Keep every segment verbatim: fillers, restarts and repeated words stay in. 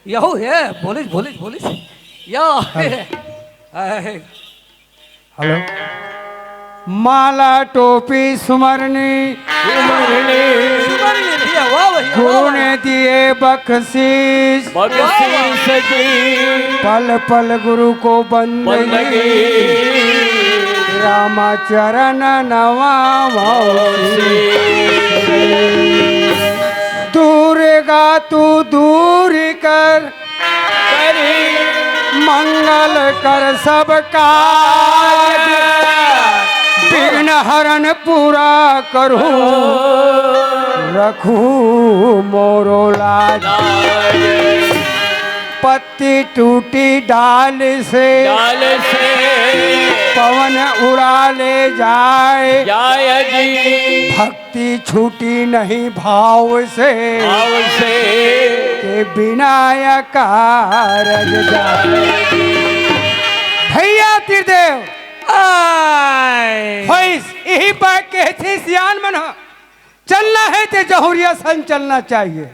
यहू हे, बोलिस, बोलिस, बोलिस। या। हेलो। हेलो। माला टोपी सुमरनी। सुमरनी। सुमरनी भैया, वाह भैया, वाह, गुरु वाह। ने दिए बख्शीश। बख्शीश जी। पल पल गुरु को बंदगी। बंदगी। रामा चरण नवा। दूर गा तू दूर कर, करी मंगल कर सब काज। विघ्न हरण पूरा करू, रखू मोरो लाज। पत्ती टूटी डाल से, डाल से। पवन उड़ा ले जाए, जाए जी। भक्ति छूटी नहीं भाव से, भाव से। के बिना अकारज जाए। भैया त्रिदेव, आय। भैंस यही बात कहथे सियान मन ह, चलना है ते जहुरिया संग चलना चाहिए।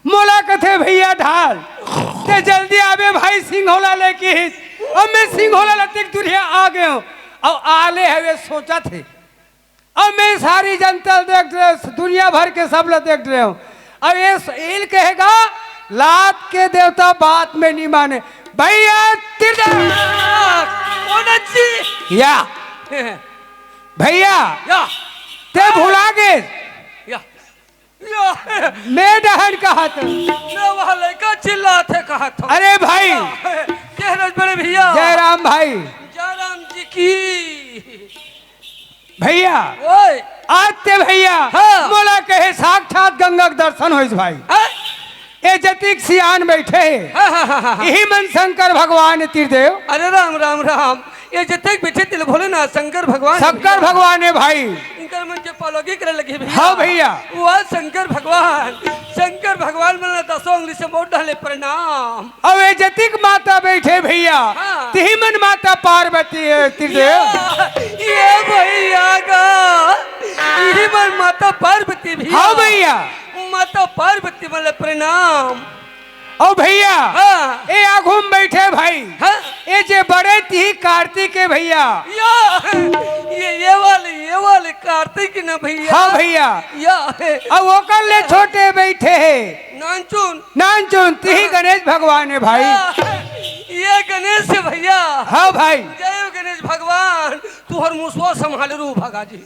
मोला कथे भैया ढाल, ते जल्दी आबे भाई सिंघोला लेके ही। अब मैं सिंघोला लतिक दुरिया आ गए हूँ। अब आले हवे सोचत हे। अब मैं सारी जनता ल देख रहे, दुनिया भर के सब ल देख रहे हूँ। अब ये स-, इल कहेगा, लात के देवता बात में नहीं माने। भैया, तिरदा। कौन अच्छी? या। भैया, या। ते भुला गे। या। या। मैं डहन कहा था। मैं वह लड़का चिल्लात हे कहा था। अरे भाई। या। कह रहे बड़े भैया। जयराम भाई। जयराम जी की। भैया, ओए। आज ते भैया, हाँ। मोला कहे साक्षात गंगा के दर्शन होइस भाई। हाँ? ए जतिक सियान बैठे हे। हाँ, हाँ, हाँ, हाँ, हाँ। यही मन शंकर भगवान हे त्रिदेव। अरे राम, राम, राम। ये जतिक बैठे तिल भोलेनाथ शंकर भगवान हे शंकर भैया। भगवान हे भाई। इनकर मन के पालगी करे लगे भैया। हाँ भैया। वाह शंकर भगवान, शंकर भगवान मन ला दसों उंगली से मोड़ डाले प्रणाम। अउ ए जतिक माता बैठे भैया, हाँ। तिही मन माता पार्वती हे, त्रिदेव। ये, ये भैया गा, इही मन माता पार्वती भैया। हाँ भैया। माता पार्वती मन ला प्रणाम। अउ भैया, हाँ। ए आघू म बैठे भाई, हाँ। ए जे बड़े तिही कार्तिक हे भैया। या, ये, ये वाले, ये वाले कार्तिक ना भैया। हाँ भैया। या। अउ ओकर ले छोटे बैठे हे। नानचुन। नानचुन, तिही गणेश भगवान हे भाई। या, ये गणेश हे भैया। हाँ भाई। जय हो गणेश भगवान, तुहर मुसवा संभाले रू भगा जी।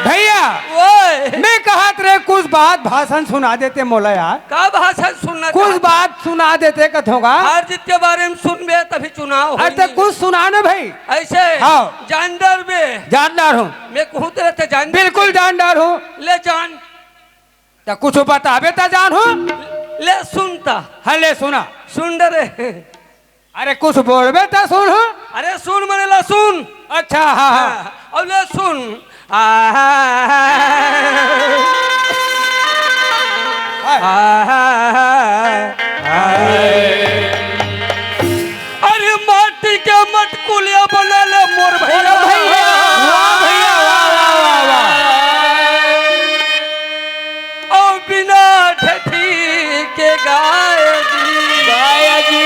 भैया, ओए। मैं कहत रहे कुछ बात भाषण सुना देते मोला यार। का भाषण सुनना कुछ चाहत? बात सुना देते कथों का। हार जीत के बारे में सुनबे तभी चुनाव अरे होई। तो कुछ सुना ना भाई। ऐसे? हाँ। जानदार बे। जानदार हूँ। मैं कहूँ तेरे ते जान बिल्कुल जानदार हूँ। ले जान। त कुछ बताबे त जानहूं। ले सुन त। हाँ, ले सुना। सुन डरे। अरे कुछ बोलबे त सुनहूं। अरे सुन मने ला सुन। अच्छा, हाँ, हाँ। हाँ, अब ले सुन। आ, हाँ। आ, अरे माटी के मटकुलिया बना ले मोर भैया। अरे भैया, वाह भैया, वाह, वाह, वाह, वाह। और बिना ठेठी के गाय जी। गाय जी।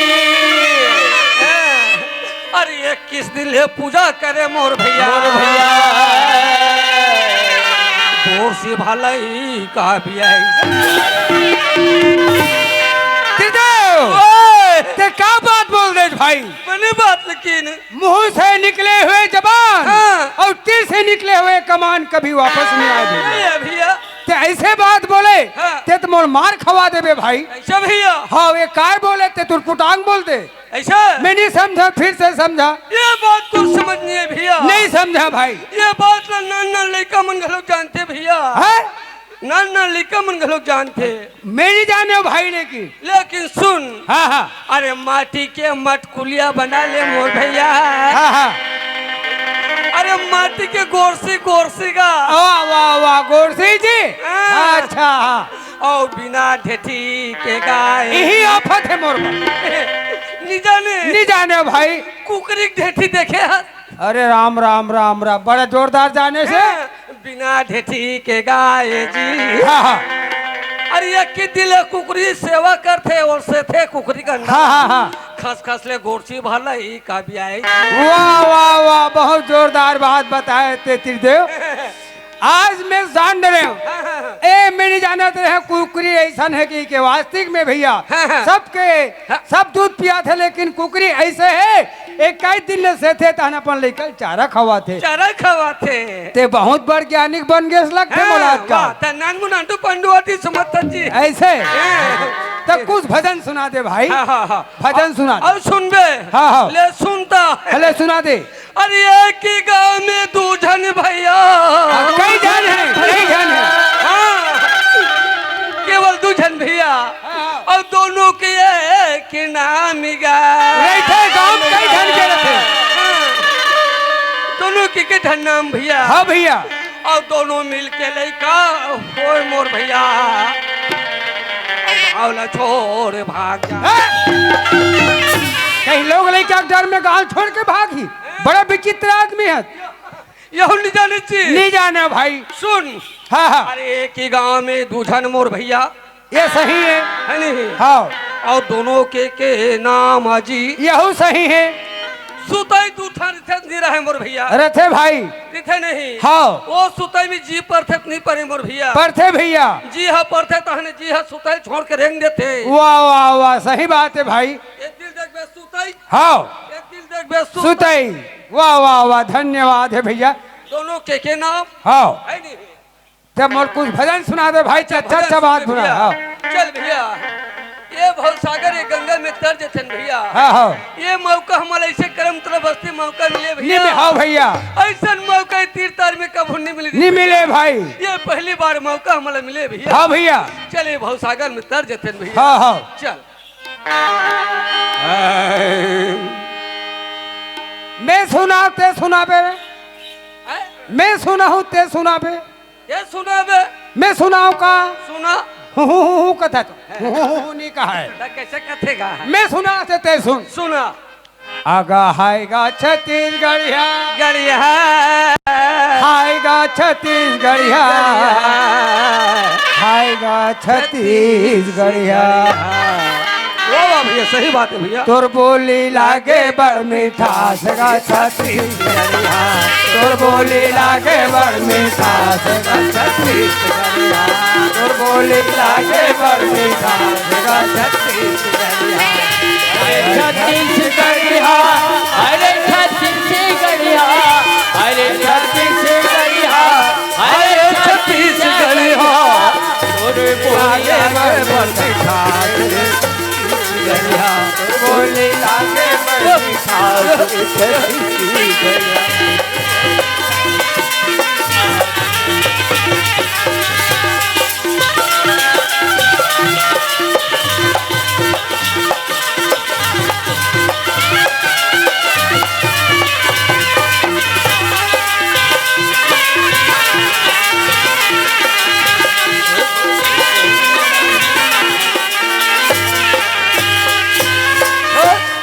अरे इक्कीस दिन ले पूजा करे मोर भैया। मोर भैया। बोसी भलई का बियाई। त्रिदेव, ओए! ते का बात बोल दे भाई? बने बात लेकिन। मुंह से निकले हुए जबान हाँ। और तीर से निकले हुए कमान कभी वापस नहीं आए भैया। अरे भैया। ते ऐसे बात बोले, हाँ। ते तो मोर मार खवा देबे भाई। ऐसा भैया। हाँ, वे काय बोले, ते तुरकुटांग बोल दे। ऐसा? मैं नहीं समझा, फिर से समझा। ये बात तो समझ नहीं है भैया। नहीं समझा भाई। ये बात ना नान नान लइका मन घलो जानते भैया। हैं? नान नान लइका मन घलो जानते। मैं नहीं जाने भाई लेकिन। लेकिन सुन। हाँ, हाँ। अरे माटी के मटकुलिया बना ले मोर भैया। हाँ, हाँ। अरे माटी के गोरसी, गोरसी का। वाह, वाह, वाह, गोरसी जी। हाँ। अच्छा, हाँ। और बिना ढेठी के गाय। यही आफत है मोर पर। नहीं जाने। नहीं जाने भाई। कुकरी के ढेठी देखे हस? अरे राम, राम, राम, राम, बड़ा जोरदार जाने से। हाँ, बिना ढेठी के गाय जी। हाँ, हाँ। अरे, ये कि दिल कुकरी सेवा करथे अउ सेथे कुकरी का अंडा। हाँ, हाँ, हाँ। खसखस ले गोरसी भला ई का बियाय। वाह, वाह, वाह, बहुत जोरदार बात बताय ते त्रिदेव। आज मैं जान डरेंव। हाँ, हाँ, हाँ। ए, मैं नइ जानत रहेंव कुकरी अइसन हे कहिके वास्तविक में भइया। हाँ, हाँ। सबके, हाँ। सब दूध पियाथे, लेकिन कुकरी अइसे हे, इक्कीस दिन ले सेथे तहन अपन लइका ल चारा खवाथे। चारा खवाथे। ते बहुत बड़ ज्ञानिक बन गेस लगथे हाँ, मोला आजकल। वाह, त नानमुन अंटू पंडू अति समर्थ जी। अइसे? हाँ। त कुछ भजन सुना दे भाई। हाँ, हाँ, हाँ। भजन सुना दे। अउ सुनबे? हाँ, हाँ। ले सुन त। ले सुना दे। अरे एक ही गांव में दू झन भइया। हाँ, कई झन हे, कई झन हे। हाँ, केवल दू झन भइया। हाँ, हाँ। अउ दोनों के एक ही नाम गा। रहिथे गांव में कई झन के रहिथे। हाँ। दोनों के एक ठन नाम भइया। हाँ भइया। अउ दोनों मिल के लइका होय मोर भइया। अउ गांव ला छोड़ भाग जा। हाँ। कहीं लोग लइका के डर में गांव छोड़ के भागही। बड़ा विचित्र आदमी हे। यहू नइ जाने जी। नइ जाने भाई। सुन। हाँ, हाँ। अरे एक ही गांव में दू झन मोर भइया। ये सही हे। हे नहीं? हाँ। अउ दोनों के, के नाम अजी। यहू सही हे। सुतई दू ठन रहिथे, नइ रहे मोर भइया। रहिथे भाई। रहिथे नहीं? हाँ। ओ सुतई में जी परथे त नइ परे मोर भइया। परथे भइया। जी ह परथे तहने जी ह सुतई छोड़ के रेंग देथे। वाह, वाह, वाह, सही बात हे भाई। एक दिल देखबे सुतई। हाँ। एक दिल देखबे सुतई। सुतई। वाह, वाह, वाह, धन्यवाद हे भइया। दोनों के के नाम? हाँ। हे नहीं? त मोर कुछ भजन सुना दे भाई, अच्छा, अच्छा, भजन अच्छा बात सुन ले सुना। भइया। हाँ। चल भइया, ये भवसागर, ये गंगा में तर जथन भइया। हाँ, हाँ। ये मौका हमला अइसे करम तरह बस्ती मौका मिले भइया। नइ मिले, हाँ भइया। अइसन मौका ये तीर तार में कभू नइ मिले। नइ मिले भाई। ये पहली बार मौका हमला मिले भइया। हाँ भइया। चल ये भवसागर में तर जथन भइया। हाँ, हाँ। चल। मैं सुनावंव ते सुनाबे। हैं? मैं सुनाहूं ते सुनाबे। ये सुनाबे। मैं सुनावंव का? सुना। हूं, हूं, हूं, हूं, कथा तो। हूं, हूं, हूं, हूं, नइ कहा हे। त कइसे कथे गा? मैं सुनावंव ते, ते सुन। सुना। आगा हाय गा छत्तीसगढ़िया। गढ़िया। हाय गा छत्तीसगढ़िया। गढ़िया। हाय गा छत्तीसगढ़िया। वाह, वाह भइया, सही बात हे भइया। तोर बोली लागे बड़ मिठास गा छत्तीसगढ़िया। तोर बोली लागे बड़ मिठास गा छत्तीसगढ़िया। तोर बोली लागे बड़ मिठास गा छत्तीसगढ़िया। अरे छत्तीसगढ़िया, अरे छत्तीसगढ़िया, अरे छत्तीसगढ़िया, अरे छत्तीसगढ़िया। तोर बोली लागे बड़ मिठास रे छत्तीसगढ़िया। तोर बोली लागे बड़ मिठास रे छत्तीसगढ़िया।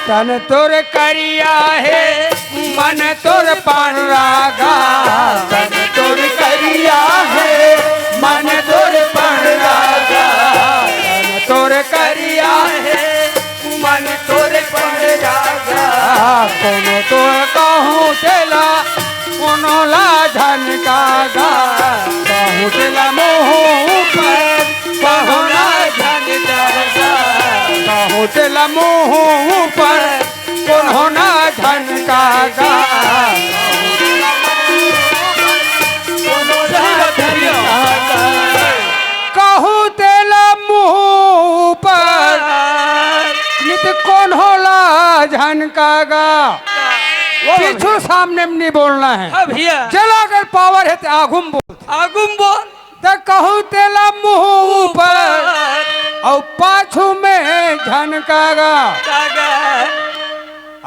तन तोर करिया हे, मन तोर पांडरा गा। तन तोर करिया हे, मन तोर पांडरा गा। तन तोर करिया हे, मन तोर पांडरा गा। कोनो तो कहूं तेला, कोनो ला झन का गा। कहूं तेला मुंह ऊपर, कोनो ला झन का गा। कहूं तेला मुंह ऊपर, कोनो ना झन का गा। सही बात हे भइया। कहूं तेला मुंह ऊपर, नित कोनो ला झन का गा। वाह, वाह पीछू भइया। सामने में नइ बोलना हे। हाँ भइया। जेला अगर power हे त आगू म बोल। आगू म बोल। त कहूं तेला मुंह ऊपर ऊपर। अउ पाछू में झन का गा। का गा।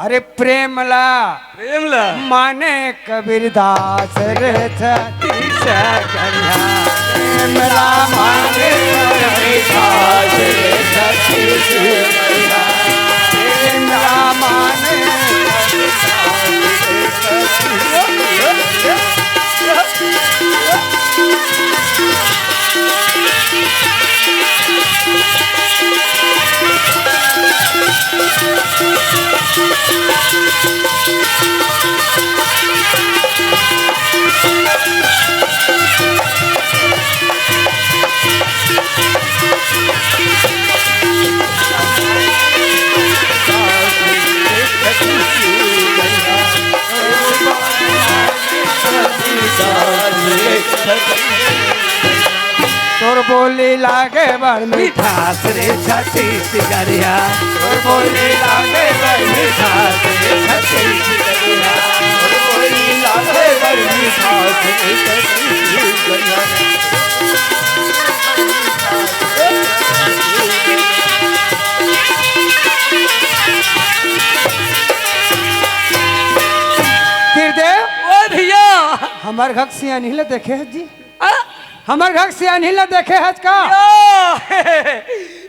अरे प्रेम ला प्रेम ला माने कबीर दास रे छत्तीसगढ़िया। प्रेम ला माने कबीर दास रे छत्तीसगढ़िया। प्रेम ला माने कबीर दास रे छत्तीसगढ़िया। तोर बोली लागे बड़ मिठास रे छत्तीसगढ़िया, तोर बोली लागे बड़ मिठास रे छत्तीसगढ़िया, तोर बोली लागे बड़ मिठास रे छत्तीसगढ़िया। त्रिदेव, ओ भैया। हमर घर सियानी ल देखे हस जी? आ? हमर घर सियानी ल देखे हस का? या,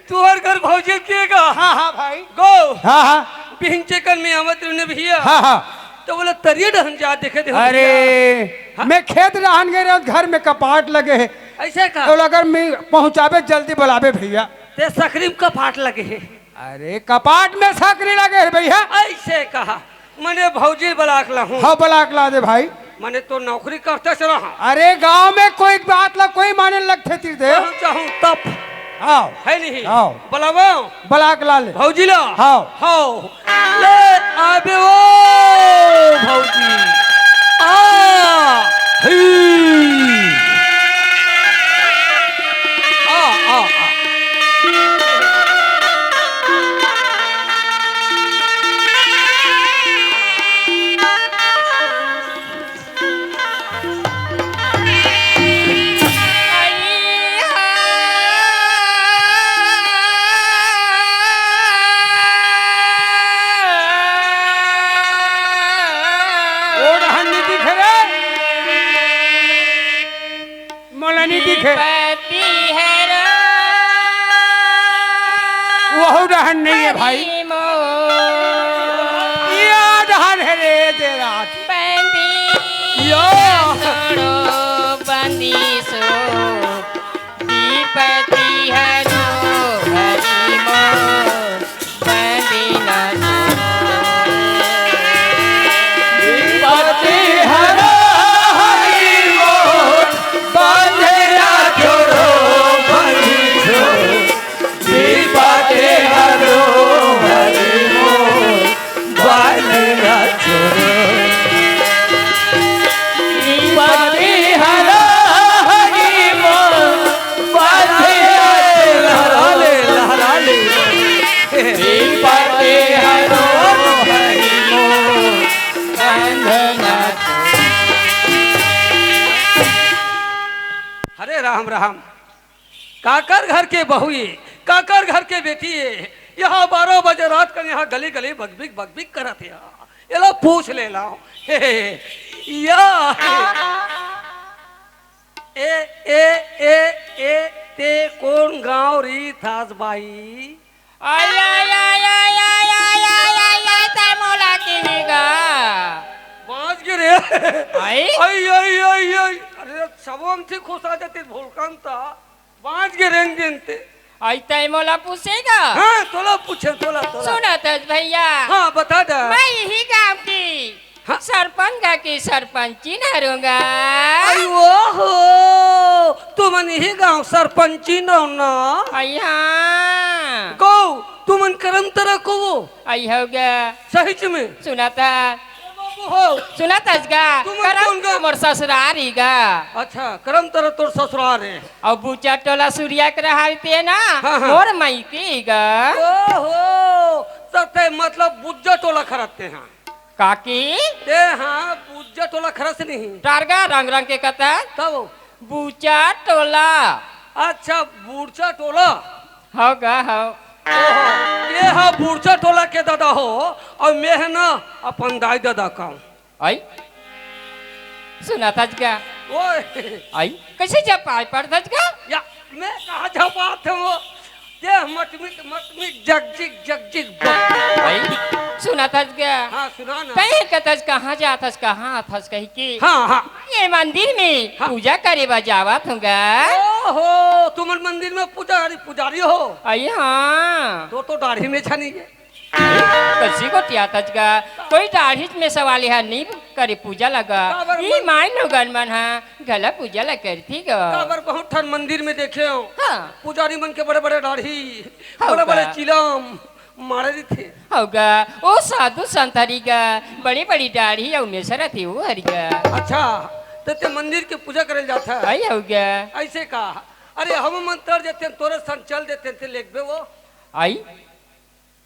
तुहर घर भौजी के का? हाँ, हाँ, भाई। गो। हाँ, हाँ। बिहंचे कन में आवत रहे भैया। हाँ, हाँ। तो बोला, तरिया डहन जा देखे दे अरे, भैया। हाँ? मैं खेत डहन गे रहेंव, घर में कपाट लगे हे। अइसे का? तो अगर मैं पहुँचाबे, जल्दी बुलाबे भैया। ते सकरी में कपाट लगे हे। अरे, कपाट में सकरी लगे हे भैया। अइसे कहा, मने भौजी बला के लाहूँ। हाँ, बला के ला दे भाई। मने तो नौकरी करते से रहा। अरे, गाँव में कोई बात ला कोई माने लगथे त्रिदेव। कहूँ चाहूँ तब। हाँ। है नहीं? हाँ। बलावा। बला के ला ले। भौजी ला। हाँ। हाँ। ले आबे ओ भौजी। आ, ही। आ, आ, आ। ओ डहन नी दिखे रे। मोला नी दिखे। वहू डहन नहीं है भाई। या डहन है रे तेरा। या। हरे राम राम। काकर घर के बहू ये, काकर घर के बेटी ये, यहाँ बारह बजे रात कन यहाँ गली गली बकबिक बकबिक करत हे। एला पूछ ले लाव। हे, हे, हे, या। ए, ए, ए, ए, ते कोन गाँव रहिथस बाई? आय, आय, आय, तैं मोला किही गा। बाँच गे रे। आय? आय, आय, आय, आय। अरे, सबो अंगठी खुसा देते भोलकन ता। बाँच गे रेंग दिन ते। अई तैं मोला पूछे गा? हाँ, तोला पूछे, तोला, तोला। सुनत हस भैया। हाँ, बता दे। मैं इही गाँव की हाँ। सरपंच गा की सरपंचिन हरों गा। अई ओहो, तुमन इही गाँव सरपंचिन हो ना? अई हाँ। गो, तुमन करम तरा को वो? अई हो गा। सहीच में? सुनत हस। ए बाबू हो। सुनत हस गा? तुमन करम कोन गा? मोर ससुरार ही गा। अच्छा, करम तरा तोर ससुरार हे। अउ बुचा टोला सूर्या के रहाय ते ना, हाँ, हाँ। मोर मइके गा। ओहो, त ते मतलब बुज्जा टोला खरत ते हाँ। काकी? ते हाँ, बुज्जा टोला खरस नहीं। टारगा रंग रंग के कता? तब? बुचा टोला। अच्छा, बुरचा टोला? हव गा, हव। ओहो, ये हा बुरचा टोला के ददा हो, अउ मैं ह ना अपन दाई ददा का। आई? सुनत हस गा? ओए। आई? कइसे झपाय पड़त हस गा? या, मैं कहाँ झपात हँव? देह मटमिट, मटमिट, जगजिग, जगजिग, बग। आई? सुनत हस गा? हाँ, सुना ना। कहीं कथस, कहाँ जात हस, कहाँ आत हस कहिके। हाँ, हाँ। ये मंदिर में हाँ। पूजा करे बर जावत हँव गा। ओहो, तुमन मंदिर में पुजारी, पुजारी हो? आई हाँ। तो, तो दाढ़ी में छनी है। कसी गोठियाथस गा? कोई दाढ़ी में सवाल ह नइ करे पूजा लगा। काबर ई मन- माई लोगन मन ह घला पूजा ला करथी गा। काबर बहुत ठन मंदिर में देखे हो। हाँ। पुजारी मन के बड़े-बड़े दाढ़ी, हव बड़े-बड़े गा। चिलम मारे रहिथे। हव गा, ओ साधु संत हरी गा, बड़े-बड़े दाढ़ी अउ मेसा रहिथे ओ हरी गा। अच्छा, त ते मंदिर के पूजा करे ल जाथस? अई हव गा। अइसे का? अरे हम मन तर देतेन, तोरे संग चल देतेन, ते लेगबे ओ। अई?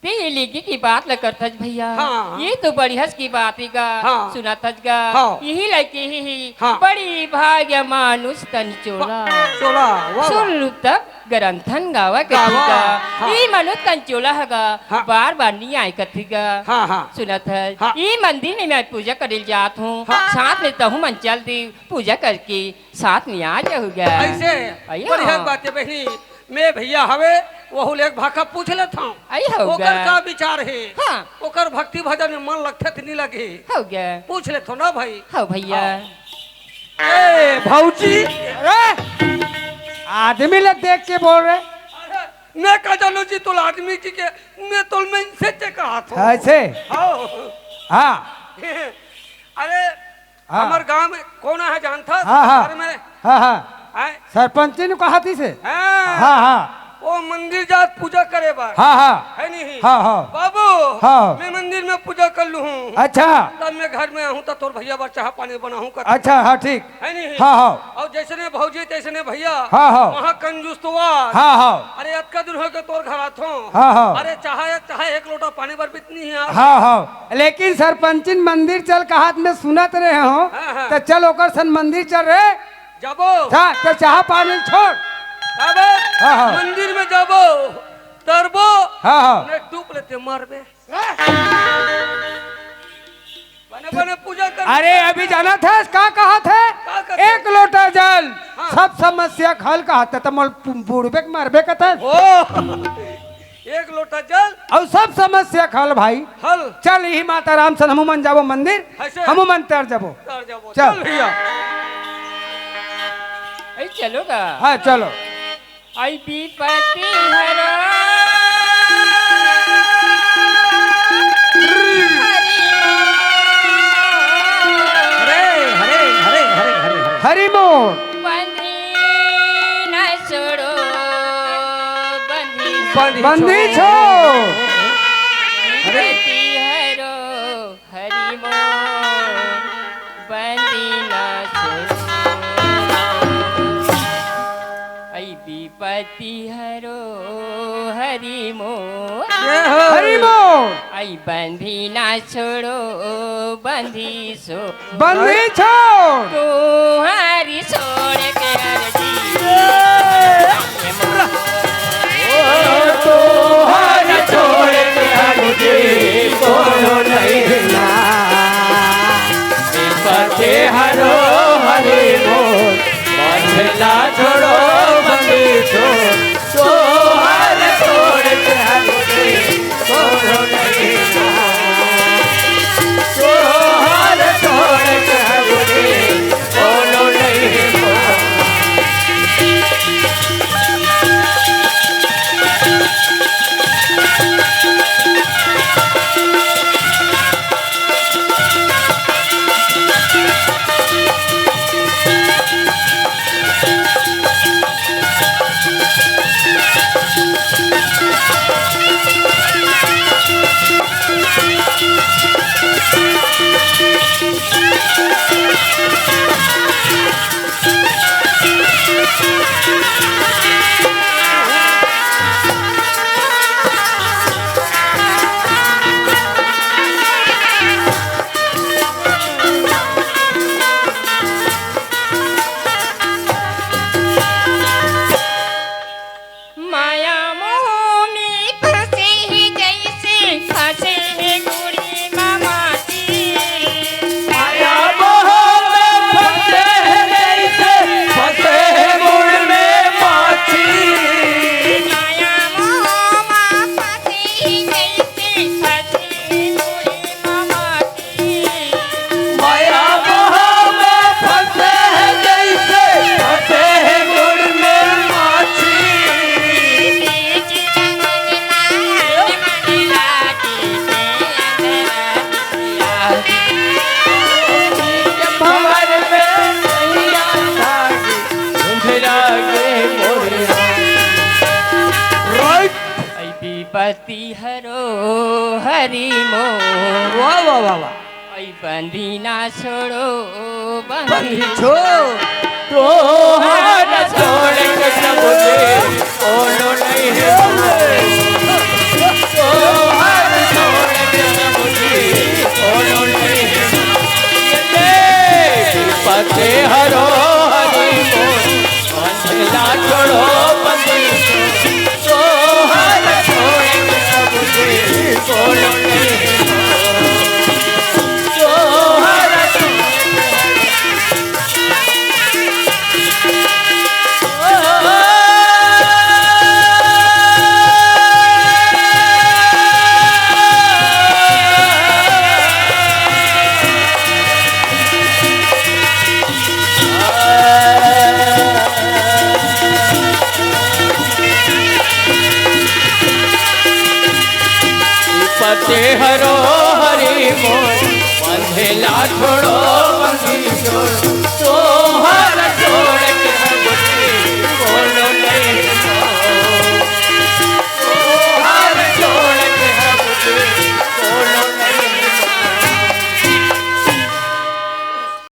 ते लेगे के बात ल करथस भइया। हाँ। ये तो बड़े हस के बात हे गा। हाँ। सुनथस गा। हाँ। इही लइके ही, ही हाँ। बड़ी भाग्य मानुष तन चोला। वाह, चोला, वाह, वाह। सुन लू तब ग्रंथन गावा कथे गा। हाँ। ये मनुष्य तन चोला ह गा। हाँ। बार-बार नइ आय कथे गा। हाँ, हाँ। सुनथस। हाँ। ये मंदिर में मैं पूजा करे ल जात हूँ। हाँ। साथ में तहूँ मन चल दे, पूजा करके साथ में आ जाहू गा। अइसे? अइयो। बढ़िया बात हे बहिनी। मैं भइया हवे, वहू ले एक भाखा पूछ लेत हूँ। अई हव ओकर गा। का विचार हे? हाँ। ओकर भक्ति भजन में मन लगथे त नइ लगे। हव गा। पूछ लेत हूँ ना भाई। हव भइया। हाँ। ए, भौजी। अरे, आदमी ला देख के बोल रहे। अरे, मैं का जानूँ जी, तोला आदमी कहिके, मैं तोला मइनसे कहाथों। अइसे? हाँ। हाँ। अरे, हाँ। हमर गांव में कोन हे जानथस? हाँ, हाँ। घर में? हाँ, हाँ। हैं? सरपंची नू कहाथिस हे? हाँ। हाँ, हाँ। ओ मंदिर जात पूजा करे बर। हाँ, हाँ। हे नहीं? हाँ, हाँ। बाबू, हाँ। मैं मंदिर में पूजा कर लूँ हूँ। अच्छा। तब मैं घर में आहूँ त तोर भइया बर चाहा पानी बनाहूँ कर। अच्छा, हाँ, ठीक। हे नहीं? हाँ, हाँ। अउ जइसने भौजी तइसने भइया। हाँ, हाँ। वहाँ कंजूस तो आ। हाँ, हाँ। अरे अतका दिन होगे तोर घर आथों। हाँ, हाँ। अरे चाहा, चाहा एक लोटा पानी बर भी त नइ हे यार। हाँ, हाँ। लेकिन सरपंचिन मंदिर चल कहात मैं सुनत रहे हूँ, हाँ, हाँ। त चल ओकर संग मंदिर चल रे। जाबो। चा-, त चाहा पानी छोड़। जाबो। हाँ, हाँ। मंदिर में जाबो, तरबो। हाँ, हाँ। नइ डूब लेते मरबे। बने बने पूजा कर। अरे अभी जानथस का कहाथे? का कहाथे? एक लोटा जल, हाँ। सब समस्या के हल कहाथे, त मोला बु-, बुड़बे के मरबे कथस। ओ। एक लोटा जल। अउ सब समस्या के हल भाई। हल। चल इही माता राम सन हमू मन जाबो मंदिर। अइसे? हमू मन तर जाबो। तर जाबो। चल। चल भइया। अई चलो गा। हाँ, चलो। अई विपत्ति हरो। हरि हरे, हरे, हरे, हरे, हरे, हरे। हरि मोर। बंदी न छोड़ो, बंदी बंदी छोड़ो। छोड़ो। हरे। विपत्ति हरो, हरि मोर, बंदी न छोड़ो। अई विपत्ति हरो, हरि मोर। जय हो। हरि मोर। अई बंदी न छोड़ो, बंदी सो बंदी छोड़। तुम्हारी छोड़ के हर जी। तुम्हारी छोड़ के हर जी कोनो नहीं ना। विपत्ति हरो हरि मोर, मझला छोड़ो बंदी छोड़। तोहर छोड़ के हमके कोनो नहीं बा। तोहर छोड़ के हमके कोनो नहीं बा। पति हरो हरि मोर। वाह, वाह, वाह, वाह। ऐ बंदी ना छोड़ो बंदी बंदी छोड़। तोहर छोड़ के सब जे कोनो नहीं है। तोहर छोड़ के सब जे कोनो नहीं है। पति हरो हरि मोर। ला छोड़ो बंदी, तोहर छोड़ के सब जे कोनो नहीं। तोहर पति हरो हरि मोर, बंधेला छोड़ो बंदी छोड़ो।